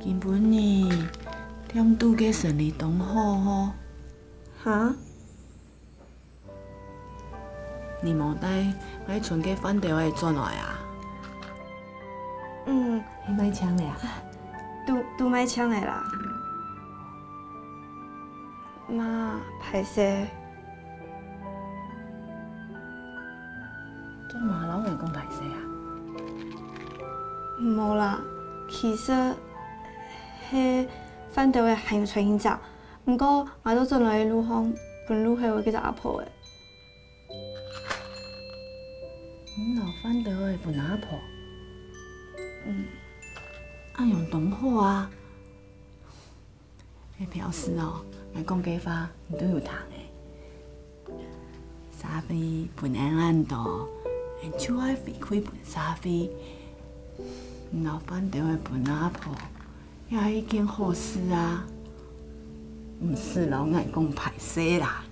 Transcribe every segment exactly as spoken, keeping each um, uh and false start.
今晡日店肚个生理當好吼。哈？你無帶𠊎賰个飯兜仔轉來啊？嗯。係賣淨了啊？都，都賣淨了啦。 媽，歹勢。做麼个摎𠊎講歹勢啊？無啦，其實係飯兜仔還有出現隻，毋過𠊎兜轉來个路項，分路口个該隻阿婆仔。你摎飯兜仔分阿婆？嗯。恁樣當好啊！ 該表示哦，𠊎講个話你都有聽誒。社會分𠊎恁多，𠊎就愛回饋分社會。你摎飯兜仔分阿婆，也係一件好事啊。毋使摎𠊎講歹勢啦。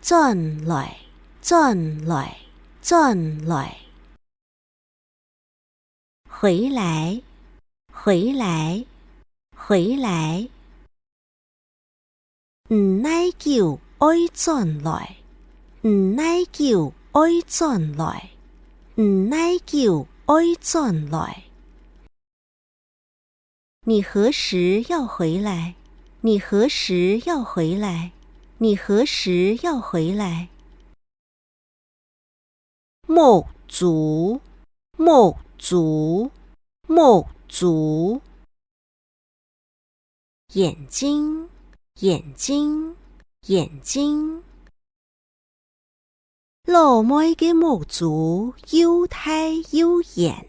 轉來，轉來，轉來。回來，回來，回來。 你哪久愛轉來？你哪久愛轉來？你哪久愛轉來？你何時要回來？你何時要回來？你何時要回來？ 目珠，目珠，目珠。眼睛，眼睛，眼睛。老妹个目珠又大又圓。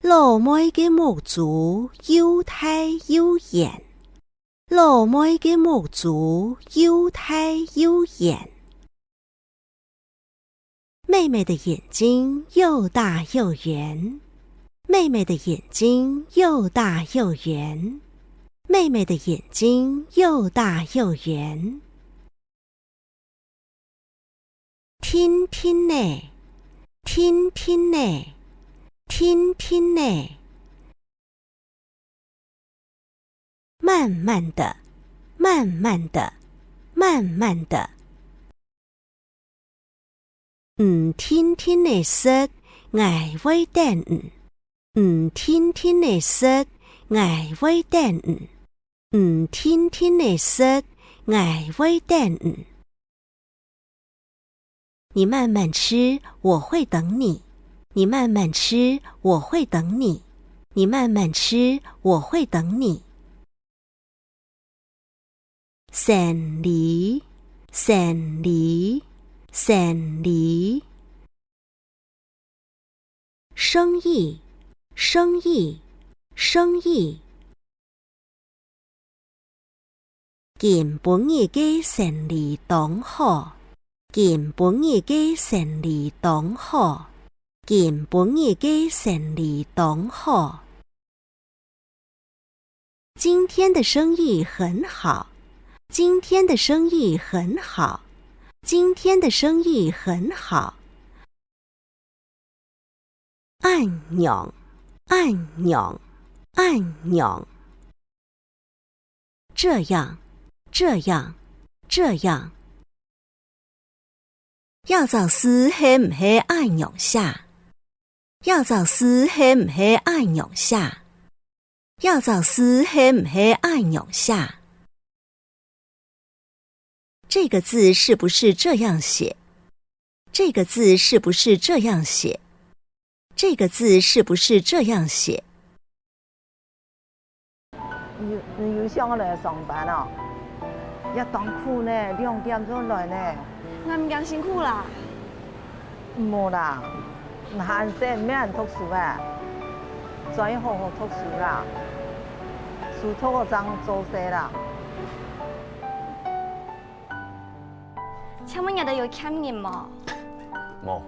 老妹个目珠又大又圓。老妹个目珠又大又圓。 妹妹的眼睛又大又圆。妹妹的眼睛又大又圆。妹妹的眼睛又大又圆。定定仔，定定仔，定定仔。 慢慢的，慢慢的，慢慢的。你定定仔食，𠊎會等你。你定定仔食，𠊎會等你。你定定仔食，𠊎會等你。 你慢慢吃，我會等你。你慢慢吃，我會等你。你慢慢吃，我會等你。生理，生理，生理。 生意，生意，生意。今晡日个生理當好。今晡日个生理當好。今晡日个生理當好。 今天的生意很好。今天的生意很好。今天的生意很好。恁樣，恁樣，恁樣。這樣，這樣，這樣。 這隻字係毋係恁樣寫？這隻字係毋係恁樣寫？這隻字係毋係恁樣寫？這個字是不是這樣寫？這個字是不是這樣寫？ 這個字是不是這樣寫？你，你又想來上班哦？也當苦呢，兩點就來呢。𠊎毋驚辛苦啦。無啦，你還細，毋免讀書啊，專心好好讀書啦，書讀好正做事啦。 請問你兜有欠人無？無，